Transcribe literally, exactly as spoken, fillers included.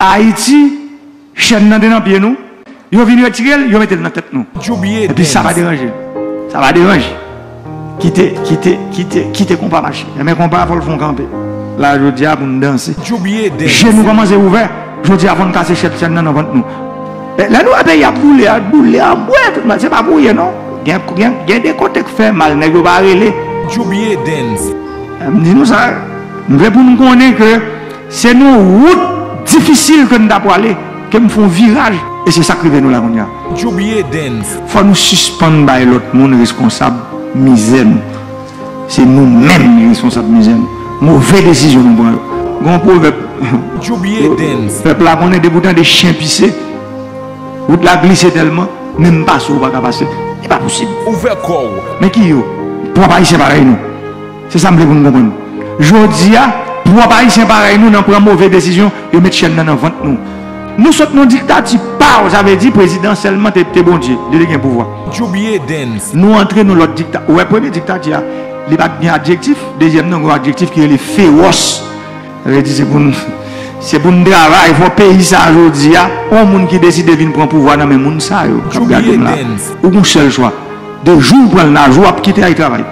Ayiti, chèn nan te nan pye nou. Yo vin retire l, yo mete l nan tèt nou. Epi sa pa deranje. Sa pa deranje. Kite, kite, kite, kite konpa mache. Enben konpa fò l fè yon kanpe. La jodi a pou n danse. Je nou kòmanse ouvè. Jodi a fò n kase chèn nan nan vant nou. E lè nou wè peyi ap boule, ap boule, ap bwè tout mal, se pa pou ryen non. Gen, gen, gen de kote k fè mal, nèg yo pa rele. M di nou sa, m vle pou nou konnen ke se nan wout difisil ke n ta pwale ke m fè yon viraj, e se sa k rive nou la kounye a. Fò nou sispann bay lòt moun reskonsab mizè nou. Se nou menm ki reskonsab mizè nou. Move desizyon nou pran yo. Gen yon pwovèb. Pèp la konnen depi w tande chen pise, wout la glise tèlman, menm pase ou pa ka pase. Li pa posib. Ouvè kò w. Men ki yo? Pwòp Ayisyen parèy nou. Se sa m vle pou nou konprann. Jodi a, pwòp Ayisyen parèy nou nan pran move desizyon, yo met chèn nan nan vant nou. Nou sot nan diktati pa w, sa vle di prezidan sèlman te, te Bondye, li te gen pouvwa. Nou antre nan lòt dikta, ou wè premye diktati a, li pa t gen adjektif, dezyèm nan gen yon adjektif ki rele fewòs. Sa vle di se pou n, se pou n travay, fò peyi sa a jodi a, yon moun ki deside vin pran pouvwa nan men moun sa yo k ap gade m la. Ou gen yon sèl chwa. De jou w pran l la, jou w ap kite al travay.